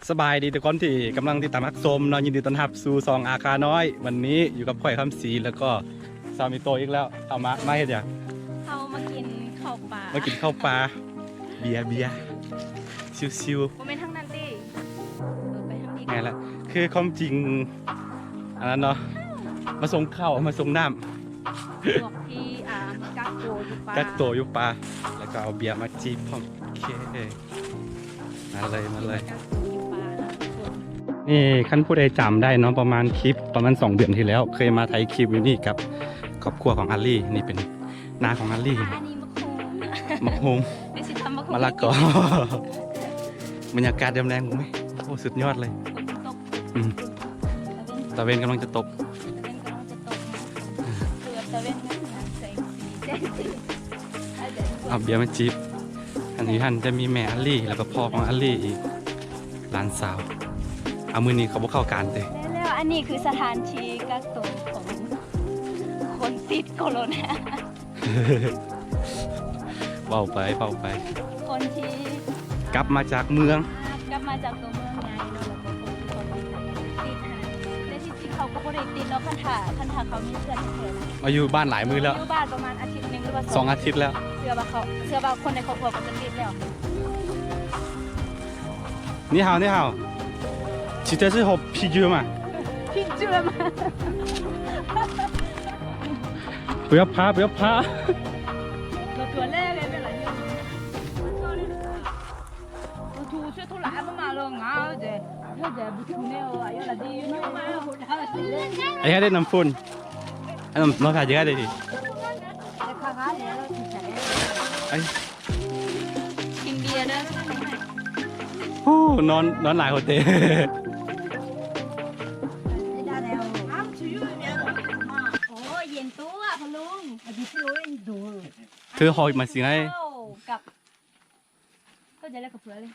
ສະບາຍດີທຸກຄົນທີ່ກຳລັງຕິດຕາມຮັບຊົມເນາະ, ຍິນດີຕ້ອນຮັບສູ່ຊ່ອງອາຄານ້ອຍ. ວັນນີ້ຢູ່ກັບຂ້ອຍ ຄຳສີ ແລ້ວກໍສາວມິໂຕະອີກແລ້ວ. ເຮົາມາ ມາເຮັດຫຍັງ? ເຮົາມາກິນເຂົ້າປ່າ ມາກິນເຂົ້າປ່າ ເບຍ ເບຍ ຊິວໆ. ບໍ່ແມ່ນທາງນັ້ນຕິ? ເອີ ໄປທາງນີ້. ແມ່ນລະ ຄືຄວາມຈິງ ອັນນັ້ນເນາະ ມາສົ່ງເຂົ້າ ມາສົ່ງນ້ຳ ພວກທີ່ ອ່າ ກັກໂຕຢູ່ປ່າ ກັກໂຕຢູ່ປ່າ ແລ້ວກໍເອົາເບຍມາຈີບພ້ອມ. ໂອເຄ ມາເລີຍ ມາເລີຍ. ນີ້ຄັນຜູ້ໃດຈຳໄດ້ເນາະ ປະມານຄລິບ ປະມານສອງເດືອນທີ່ແລ້ວ ເຄີຍມາຖ່າຍຄລິບຢູ່ນີ້ກັບຄອບຄົວຂອງອາລີ. ນີ້ເປັນນາຂອງອາລີ. ອັນນີ້ໝາກໂຮມ ໝາກໂຮມ ເດຊິທຳໝາກໂຮມ ມະລະກໍ. ບັນຍາກາດຍາມແລງ ໂອ້ຍ ໂອ້ ສຸດຍອດເລີຍ. ຝົນຊິຕົກ ອືມ ຕາເວັນກຳລັງຈະຕົກ ຕາເວັນກຳລັງຈະຕົກ ເກືອບຕາເວັນງາມໆ ແສງສີ ແສງສີ. ເອົາເບຍມາຈີບ. ອັນນີ້ຫັ້ນຈະມີແມ່ອາລີ ແລ້ວກໍພໍ່ຂອງອາລີອີກ ຫຼານສາວ. ເອົາ ມື້ນີ້ເຂົາບໍ່ເຂົ້າການເດ້. ແລ້ວ ແລ້ວອັນນີ້ຄືສະຖານທີ່ກັກໂຕຂອງຄົນຕິດໂຄໂຣນາ. ເວົ້າໄປ ເວົ້າໄປ. ຄົນທີ່ກັບມາຈາກເມືອງ ກັບມາຈາກຕົວເມືອງໃຫຍ່ເນາະ ແລ້ວກໍຄົນທີ່ເຂົາຕິດ ຕິດຫັ້ນ ແຕ່ທີ່ຈິງເຂົາກໍບໍ່ໄດ້ຕິດເນາະ. ຄັນຖ້າ ຄັນຖ້າເຂົາມີເຊື້ອແທ້ໆນະ. ມາຢູ່ບ້ານຫຼາຍມື້ແລ້ວ ຢູ່ບ້ານປະມານອາທິດໜຶ່ງ ຫຼືວ່າສອງອາທິດແລ້ວ. ເຊື່ອວ່າເຂົາ ເຊື່ອວ່າຄົນໃນຄອບຄົວກໍຈະຕິດແລ້ວ. ນີ້ເຮົາ ນີ້ເຮົາ Tu t'es sur Pijama. Pijama. 不要怕，不要怕。Ai, ada nampun. Ano, no, sa jaga deh. Ai. ກິນເບຍເດີ. ໂອ້ ນອນ ນອນຫຼາຍໂພດເດ. ໂອ້ ເຢັນຕົວະ ພໍ່ລຸງ. ຖືຫໍມາຊິໄງ ກັບ ເຂົ້າໃຈແລ້ວກັບເພື່ອນເລີຍ.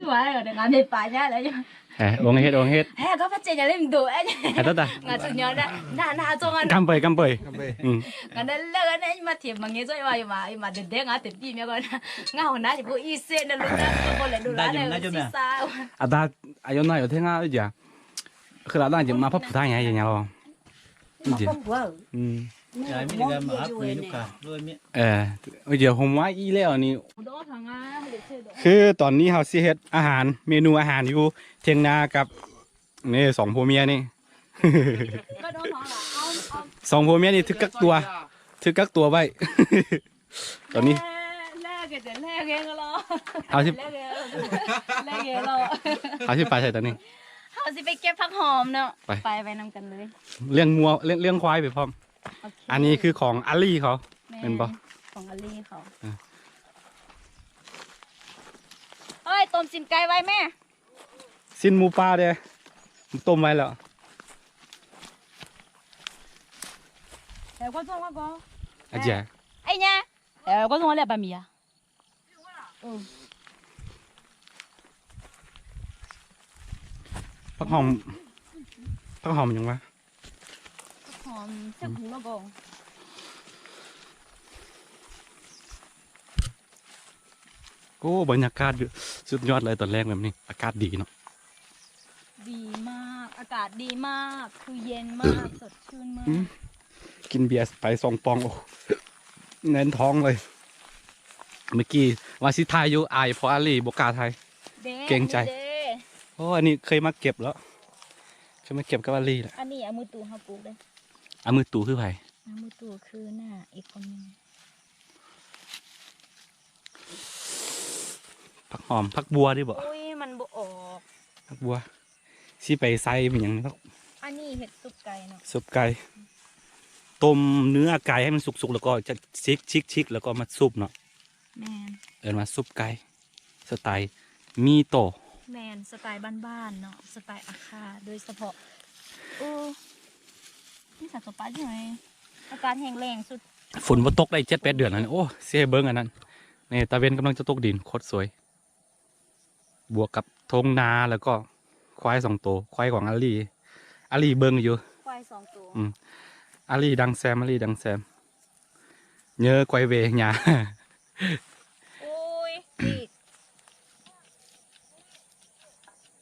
ສວຍ ເດີງານໃຫ້ປາຍາແລ້ວຢູ່. ເອີ ອົງເຮັດ ອົງເຮັດ. ເອີ ກໍພັດເຈຍາເລັມໂດ. ເອີ ຕາຕາ ງານສຸດຍອດນະ. ໜ້າ ໜ້າຈອງອັນ ກຳເປີຍ ກຳເປີຍ ກຳເປີຍ. ອືມ ກະນັ້ນເລີຍນະ ມາທຽບມາເງີ້ຊ່ອຍວ່າ ມາ ມາເດັກໆ ງາເຕັມທີ່ແມ່ກ່ອນ. ງາຫົວໜ້າຊິບໍ່ອີເຊນນະ ລຸງນະ ບໍ່ແລ້ວດູລານະ. ອາດາ ອາຍຸນ້ອຍ ເອີ ເທັງອາ ເອີ ຈະ ຄືລາວຕ່າງຈະມາພັບຜູ້ທ້າຍໃຫຍ່ ອືມ ເອີ ໂອເຄ ຫົວມາອີກແລ້ວນີ້. ຄືຕອນນີ້ເຮົາຊິເຮັດອາຫານ ເມນູອາຫານຢູ່ຖຽງນາກັບ ນີ້ ສອງຜົວເມຍນີ້. ສອງຜົວເມຍນີ້ຖືກກັກຕົວ ຖືກກັກຕົວໄວ້. ຕອນນີ້ ເຮົາຊິ ເຮົາຊິໄປໃສຕອນນີ້? ເຮົາຊິໄປເກັບຜັກຫອມເນາະ. ໄປ ໄປ ໄປນຳກັນເລີຍ. ລ້ຽງງົວ ລ້ຽງ ລ້ຽງຄວາຍໄປພ້ອມ. ໂອເຄ ອັນນີ້ຄືຂອງອາລີເຂົາ ແມ່ນ ແມ່ນບໍ່? ຂອງອາລີເຂົາ. ເອີ ເຮີ້ຍ ຕົ້ມຊີ້ນໄກ່ໄວ້ແມ່. ຊີ້ນໝູປ່າເດ້ ຕົ້ມໄວ້ແລ້ວ. ອາຈາ ໄອ້ຍາ ເອີ ກໍສົ່ງແລ້ວບະໝີ່ອະ. ເອີ ຜັກຫອມ ຜັກຫອມຫຍັງວະ? ຫອມ ເສຍບຫູລະກອງ. ໂອ້ ບັນຍາກາດສຸດຍອດເລີຍ ຕອນແລງແບບນີ້ ອາກາດດີເນາະ. ດີມາກ ອາກາດດີມາກ ຄືເຢັນມາກ ສົດຊື່ນມາກ. ອືມ ກິນເບຍໄປສອງປອງ ໂອ້ ແໜ້ນທ້ອງເລີຍ. ເມື່ອກີ້ວ່າຊິຖ່າຍຢູ່ ອາຍພໍ່ອາລີ ບໍ່ກ້າຖ່າຍ ເກງໃຈ. ໂອ້ ອັນນີ້ເຄີຍມາເກັບແລ້ວ ເຄີຍມາເກັບກັບອາລີແຫຼະ. ອັນນີ້ອາມືຕູເຮົາປູກເດ້. ອາມືຕູຄືໃຜ? ອາມືຕູຄືນ້າອີກຄົນໜຶ່ງ. ຜັກຫອມ ຜັກບົວນີ້ບໍ? ອຸ້ຍ ມັນບໍ່ອອກ ຜັກບົວ. ຊິໄປໃສ່ເປັນຫຍັງ? ອັນນີ້ເຮັດຊຸບໄກ່ເນາະ ຊຸບໄກ່ ຕົ້ມເນື້ອໄກ່ໃຫ້ມັນສຸກໆ ແລ້ວກໍຈະຊິກໆໆ ແລ້ວກໍມາຊຸບເນາະ. ແມ່ນ ເອີ້ນວ່າຊຸບໄກ່ ສະໄຕມີໂຕ. ແມ່ນ ສະໄຕບ້ານໆເນາະ ສະໄຕອາຄາໂດຍສະເພາະ. ໂອ້ ມີສັດຕໍ່ໄປຢູ່ໃນອາກາດແຫ້ງແລ້ງສຸດ. ຝົນບໍ່ຕົກໄດ້ເຈັດແປດເດືອນແລ້ວນີ້. ໂອ້ ຊິໃຫ້ເບິ່ງອັນນັ້ນ ນີ້ ຕາເວັນກຳລັງຈະຕົກດິນ ໂຄດສວຍ. ບວກກັບທົ່ງນາ ແລ້ວກໍຄວາຍສອງໂຕ ຄວາຍຂອງອາລີ ອາລີເບິ່ງຢູ່ ຄວາຍສອງໂຕ. ອືມ ອາລີດັງແຊມ ອາລີດັງແຊມ ເຍີກວາຍເວຍາ. ໂອ້ຍ ນີ້ ໂອ້ຍ ໂອ້ຍ ໂອ້ຍ ໂອ້ຍ ໂອ້ຍ.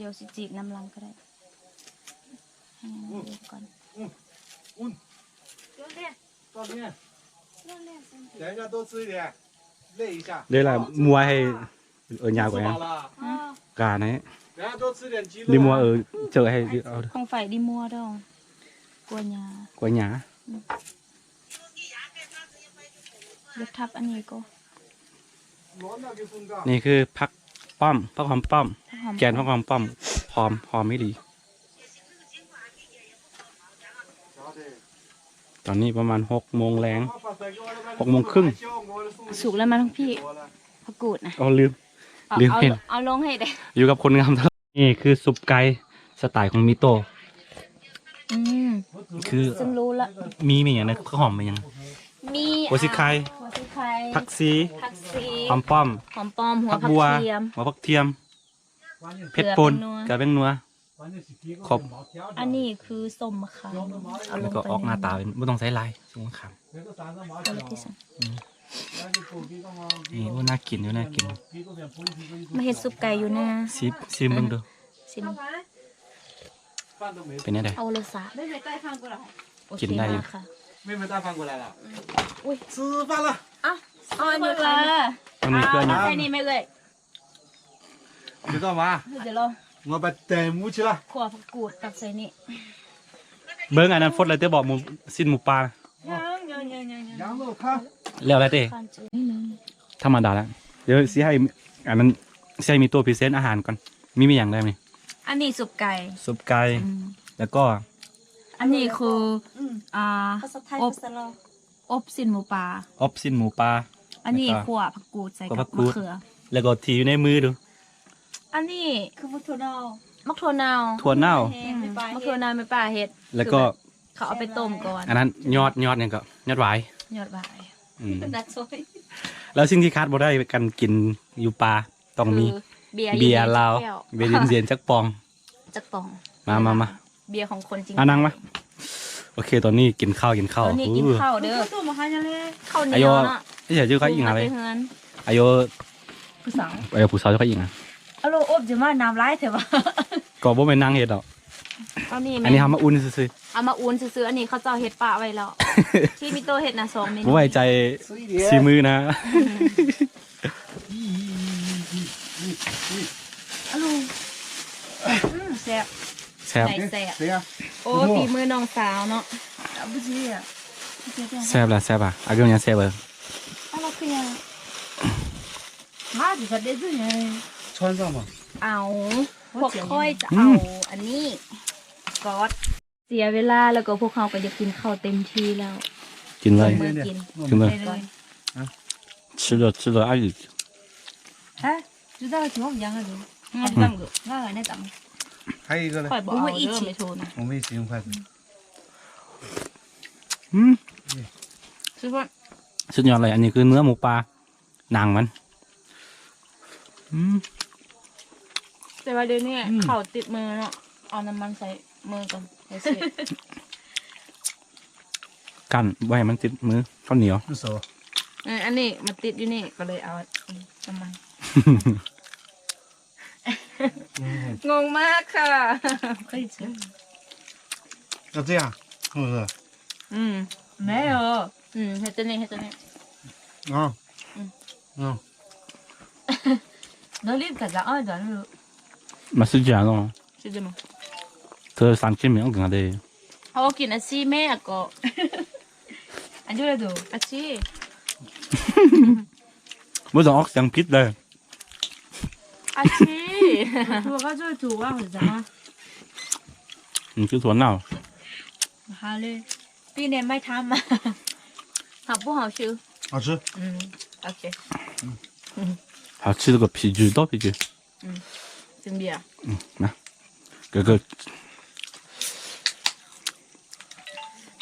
ດຽວຊິຈີກນຳຫຼັງກໍໄດ້ ໃຫ້ມັນເດືອດກ່ອນ. ເດ້ລະ ມົວໃຫ້ ເອີ ຍາກວ່າຫຍັງ ການໃຫ້ ດີມົວ ເອີ ເຈີໃຫ້ ຂອງໄຟດີມົວດອງ ກົວຫຍ້າ ກົວຫຍ້າ. ອືມ ຢາກທັບອັນນີ້ກໍ ນີ້ຄືຜັກປ້ອມ ຜັກຫອມປ້ອມ ແກ່ນຜັກຫອມປ້ອມ ຫອມ ຫອມອີ່ຫຼີ. ຕອນນີ້ປະມານຫົກໂມງແລງ ຫົກໂມງເຄິ່ງ. ສຸກແລ້ວ ມາທາງພີ້ ຜັກກູດນະ. ອໍ ລືມ ເອົາ ລືມເຫັນ ເອົາລົງໃຫ້ແດ່ ຢູ່ກັບຄົນງາມ. ນີ້ຄືຊຸບໄກ່ສະໄຕຂອງມີໂຕ. ອືມ ຄືຊັ້ນຮູ້ລະ ມີ ມີຫຍັງນະ? ຫອມມີຫຍັງ? ມີ ຫົວສີໄຄ ອ່າ ຫົວສີໄຄ ຜັກຊີ ຜັກຊີ ຫອມປ້ອມ ຫອມປ້ອມ ຫົວຜັກບົວ ຜັກທຽມ ຫົວຜັກທຽມ ເຜັດປົນ ເກືອແປ້ງນົວ ເກືອແປ້ງນົວ ຄົບ. ອັນນີ້ຄືສົ້ມມະຂາມ ເອົາລົງໄປ ແລ້ວກໍອອກໜ້າຕາເປັນ ບໍ່ຕ້ອງໃສ່ຫຼາຍ ສົ້ມມະຂາມ. ເອົາລະຕິຊັ້ນ ອືມ ນີ້ ໂອ້ ໜ້າກິນຢູ່ ໜ້າກິນ. ມາເຮັດຊຸບໄກ່ຢູ່ນາ ຊິມ ຊິມເບິ່ງດູ ຊິມ ເປັນແນວໃດ? ເອົາລົດຊາດ ໂອເຄ ກິນໄດ້ຢູ່ ມາຄ່ະ. 妹妹带饭过来了。 ອຸ້ຍ 吃饭了。 ເອົາ ເອົາອັນນີ້ໄປ ມັນມີເຄື່ອງຢູ່ ໃສ່ນີ້ແມ່ເອື້ອຍ. 你知道吗？我把等不起了。 ຂົ້ວຜັກກູດຕັກໃສ່ນີ້ ເບິ່ງອັນນັ້ນຟົດແລ້ວເດ້ ບໍ່ ໝູ ຊີ້ນໝູປ່າ ຍັງ ຍັງ ຍັງ ຍັງ ຍັງ ຍັງ ແລ້ວແລ້ວເດ້ ທຳມະດາແລ້ວ. ດຽວຊິໃຫ້ ອັນນັ້ນ ຊິໃຫ້ມີໂຕພຣີເຊັນອາຫານກ່ອນ ມີ ມີຫຍັງແດ່ນີ້? ອັນນີ້ຊຸບໄກ່ ຊຸບໄກ່ ອືມ ແລ້ວກໍ ອັນນີ້ຄື ອ່າ ອົບ ອົບຊີ້ນໝູປ່າ ອົບຊີ້ນໝູປ່າ. ອັນນີ້ ແລ້ວກໍ ຂົ້ວຜັກກູດໃສ່ ຂົ້ວ ກັບ ຜັກກູດ ມະເຂືອ ແລ້ວກໍທີ່ຢູ່ໃນມືດູ ອັນນີ້ຄືໝາກຖົ່ວເນົ່າ ໝາກຖົ່ວເນົ່າ ຖົ່ວເນົ່າ ອືມ ໝາກຖົ່ວເນົ່າແມ່ປ້າເຮັດ ແລ້ວກໍ ຄືແບບເຂົາເອົາໄປຕົ້ມກ່ອນ. ອັນນັ້ນຍອດ ຍອດຫຍັງກໍ ຍອດຫວາຍ ຍອດຫວາຍ ອືມ ແລ້ວສິ່ງທີ່ຂາດບໍ່ໄດ້ການກິນຢູ່ປ່າ ຕ້ອງມີ ຄືເບຍ ເບຍລາວ ເຢັນໆ ເບຍເຢັນໆ ຈັກປ່ອງ ຈັກປ່ອງ. ມາ ມາ ມາ ເບຍຂອງຄົນຈິງ ມານັ່ງມາ. ໂອເຄ ຕອນນີ້ກິນເຂົ້າ ກິນເຂົ້າ ຕອນນີ້ກິນເຂົ້າເດີ ເຂົ້າໜຽວເນາະ ອາຍຸ ເຈົ້າຂ້ອຍອີ່ຫຍັງເລີຍ ອາຍຸ ຜູ້ສາວ ອາຍຸຜູ້ສາວເຈົ້າຂ້ອຍອີ່ຫຍັງ ອາໂລ ອົບຈະມານ້ຳລາຍແທ້ວະ ກໍບໍ່ແມ່ນນາງເຮັດດອກ ອັນນີ້ ອັນນີ້ເຮົາມາອຸ່ນຊື່ໆ ເອົາມາອຸ່ນຊື່ໆ ອັນນີ້ເຂົາເຈົ້າເຮັດປະໄວ້ແລ້ວ ທີ່ມີໂຕເຮັດນະ ສອງເມນູ ບໍ່ໄວ້ໃຈສີມືນະ. ອາລູ ອືມ ແຊບ ແຊບ ໄດ້ແຊບ ໂອ້ ຝີມືນ້ອງສາວເນາະ ແຊບລະ ແຊບອະ ອາກຽວຫຍັງແຊບເອີ ອາລາເຄຍ ມາຊິກະເດຊືຫຍັງ ເອົາ ພວກຂ້ອຍຈະເອົາ ອືມ ອັນນີ້ ກອດ ເສຍເວລາ ແລ້ວກໍພວກເຮົາກໍຢາກກິນເຂົ້າເຕັມທີ່ແລ້ວ ກິນເລີຍ ສົ່ງມືກິນ ກິນເລີຍ ໄປເລີຍ 吃了吃了，阿姨。哎，知道就好像那种，嗯，还有一个嘞，我们一起用筷子。อืม สุดยอดเลย อันนี้คือเนื้อหมูป่า ໜັງມັນ ອືມ ແຕ່ວ່າດຽວນີ້ ອືມ ເຂົ້າຕິດມືເນາະ ເອົານ້ຳມັນໃສ່ມືກ່ອນ ໃສ່ເສດ ກັ້ນບໍ່ໃຫ້ມັນຕິດມື ເຂົ້າໜຽວ ເອີ ອັນນີ້ມັນຕິດຢູ່ນີ້ ກໍເລີຍເອົາ ອືມ ນ້ຳມັນ ອືມ ງົງມາກຄ່ະ 可以吃。要这样，是不是？嗯，没有。嗯，还在那，还在那。啊，嗯，嗯。 မະສະຫຍັງເນາະ ຊິເດມາ ເທີສາມກິນແມ່ອອກຫຍັງເດ ເຮົາກິນອາຊີແມ່ກໍ ອັນຢູ່ລະດູ ອາຊີ ບໍ່ຕ້ອງອອກສຽງຜິດເດີ ອາຊີ 我告诉主啊，我怎么？ ມັນຄືຖົ່ວເນົ່າ 好嘞。 比你卖汤吗？好不好吃？好吃。嗯，OK。好吃个啤酒，倒啤酒。嗯，真的啊。嗯，มา ก็ ก็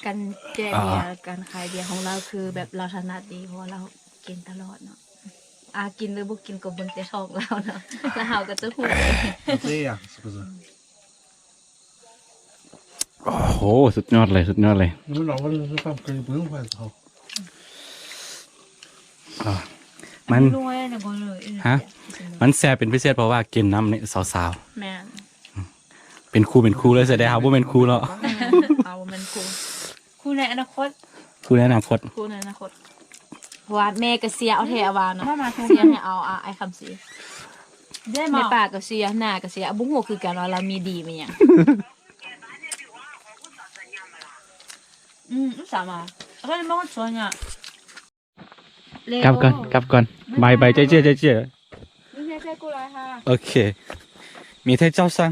ການແຈກເບຍ ອ່າ ການຂາຍເບຍຂອງລາວຄືແບບລາວຖະໜັດດີ ເພາະວ່າລາວກິນຕະຫຼອດເນາະ ອາ ກິນຫຼືບໍ່ກິນກໍເບິ່ງແຕ່ທ້ອງລາວເນາະ ແລ້ວເຮົາກໍຈະຮູ້ເອງ. 对呀，是不是？ ໂອ້ໂຫ ສຸດຍອດເລີຍ ສຸດຍອດເລີຍ 你们老婆就是饭可以不用筷子哈。 ອ່າ ມັນ ອັນນີ້ນ້ອຍນະ ບໍ່ເລີຍ ຮະ ມັນແຊບເປັນພິເສດ ເພາະວ່າກິນນຳນີ້ສາວໆ ແມ່ນ ເປັນຄູ່ເປັນຄູ່ເລີຍ ສະແດງເຮົາບໍ່ແມ່ນຄູ່ເນາະ. ເຮົາບໍ່ແມ່ນຄູ່ ຄູ່ໃນອະນາຄົດ ຄູ່ໃນອະນາຄົດ ຄູ່ໃນອະນາຄົດ. ເພາະວ່າແມ່ກໍເຊຍເອົາແທ້ເອົາວ່າເນາະ ມາມາ ເຊຍໃຫ້ເອົາ ເອົາອ້າຍຄຳສີ ແມ່ປ້າກໍເຊຍ ນ້າກໍເຊຍ ບໍ່ຮູ້ຄືກັນວ່າລາວມີດີມີຫຍັງ. ອືມ ສາມາ ກໍບໍ່ຊວນອະ. ກັບກ່ອນ ກັບກ່ອນ ບາຍບາຍ ໃຈເຈຍ ໃຈເຈຍ. ໂອເຄ ມີແທ້ເຈົ້າສັງ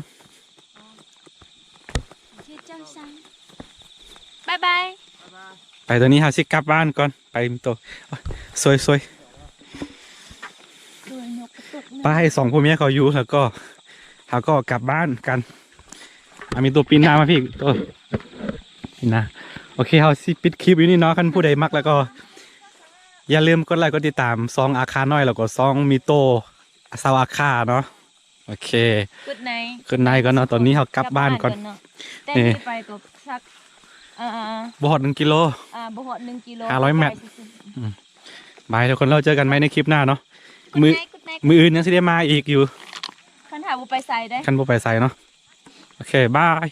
ເຈົ້າສັງ ບາຍບາຍ. ໄປ ຕອນນີ້ເຮົາຊິກັບບ້ານກ່ອນ ໄປໂຕ ສວຍ ສວຍ. ໄປ ສອງຜົວເມຍເຂົາຢູ່ ແລ້ວກໍເຮົາກໍກັບບ້ານກັນ. ອາ ມີໂຕປິ່ນໜ້າມາພີ້ ໂຕ ປີນໜ້າ. ໂອເຄ ເຮົາຊິປິດຄລິບຢູ່ນີ້ເນາະ. ຄັນຜູ້ໃດມັກແລ້ວກໍຢ່າລືມກົດໄລກົດຕິດຕາມຊ່ອງອາຄານ້ອຍ ແລ້ວກໍຊ່ອງມີໂຕຊາວອາຄາເນາະ. ໂອເຄ Good night Good night ກ່ອນເນາະ. ຕອນນີ້ເຮົາກັບບ້ານກ່ອນ ແຕ່ນີ້ໄປກໍສັກ ເອີ ບໍ່ຮອດໜຶ່ງກິໂລ ອ່າ ບໍ່ຮອດໜຶ່ງກິໂລ ຫ້າຮ້ອຍແມັດ. ບາຍ ທຸກຄົນ ແລ້ວເຈີກັນໃໝ່ໃນຄລິບໜ້າເນາະ. ມື້ Good night Good night ມື້ອື່ນຍັງຊິໄດ້ມາອີກຢູ່ ຄັນຖ້າບໍ່ໄປໃສເດ້ ຄັນບໍ່ໄປໃສເນາະ. ໂອເຄ ບາຍ.